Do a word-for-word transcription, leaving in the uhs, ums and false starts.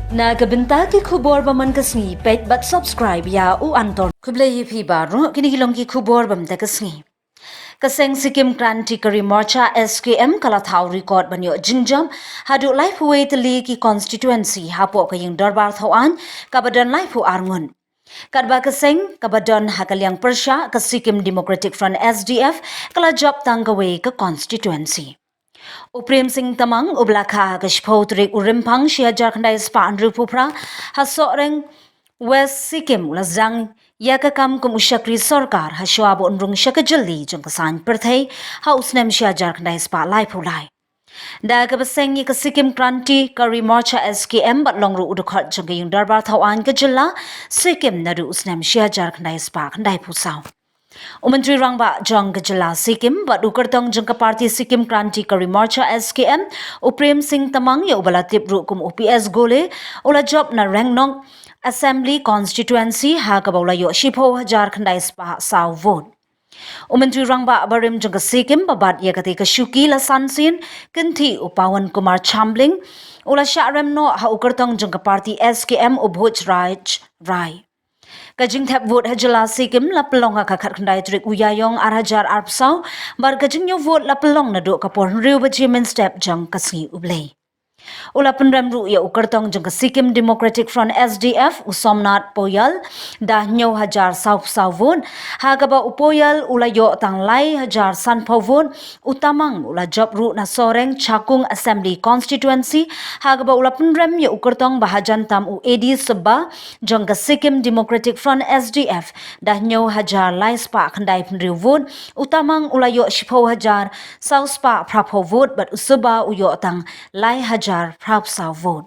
Na ka bynta ki khubor ba man ka sngi, peit bad subscribe ïa U Anton. Khublei ïa phi baroh, kine ki long ki khubor ba man ka sngi. Ka seng Sikkim Krantikari Morcha, S K M, ka la thaw record ban ïoh jingjop haduh laiphew wei tylli ki constituency hapoh ka ïing dorbar thaw aiñ kaba don laiphew ar ngut. Katba ka seng kaba don ha ka liang pyrshah, ka Sikkim Democratic Front, S D F, ka la jop tang kawei ka constituency. U Prem Singh Tamang, uba la kha ha ka shiphew tarik u Rymphang shi hajar khyndai spah hynriewphew phra, ha Sohreng, West Sikkim, u la sdang ïa ka kam kum u shakri sorkar ha shwa ba un rung sha ka jylli jong ka saiñ pyrthei ha u snem shi hajar khyndai spah laiphew lai. Da kaba seng ïa ka Sikkim Krantikari Morcha, S K M, bad long ruh u dkhot jong ka ïing dorbar thaw aiñ ka jylla Sikkim naduh u snem shi hajar khyndai spah khyndaiphew saw. U Myntri Rangbah jong ka jylla Sikkim bad u kyrtong jong ka party Sikkim Krantikari Morcha, S K M, u Prem Singh Tamang, ïa uba la tip ruh kum u P S Gole, u la jop na Rengnoh Assembly Constituency ha kaba u la ïoh shiphew hajar khyndai spah saw vote. U Myntri Rangbah barim jong ka Sikkim ba bat ïa katei ka shuki la san sien kynthih, u Pawan Kumar Chambling, u la shah rem noh ha u kyrtong jong ka party S K M, u Bhoj Raj Rai. Ka jingthep vote ha jylla Sikkim la pynlong ha ka khatkhyndai tarik u Ïaïong ar hajar arphew saw, bad ka jingñiew vote la pynlong naduh ka por hynriew baje mynstep jong ka sngi U Blei. U la pynrem ruh ïa u kyrtong jong ka Sikkim Democratic Front, S D F, u Somnath Poyal, da hynñiew hajar sawphew saw vote, ha kaba u Poyal u la ïoh tang lai hajar sanphew vote. U Tamang u la jop ruh na Sohreng Chakung Assembly Constituency, ha kaba u la pynrem ïa u kyrtong ba hajan tam, u A D Subba, jong ka Sikkim Democratic Front, S D F, da hynñiew hajar lai spah khyndaiphew hynriew vote. U Tamang u la ïoh shiphew hajar saw spah phraphew vote, bad u Subba u ïoh tang lai hajar phraphew saw vote.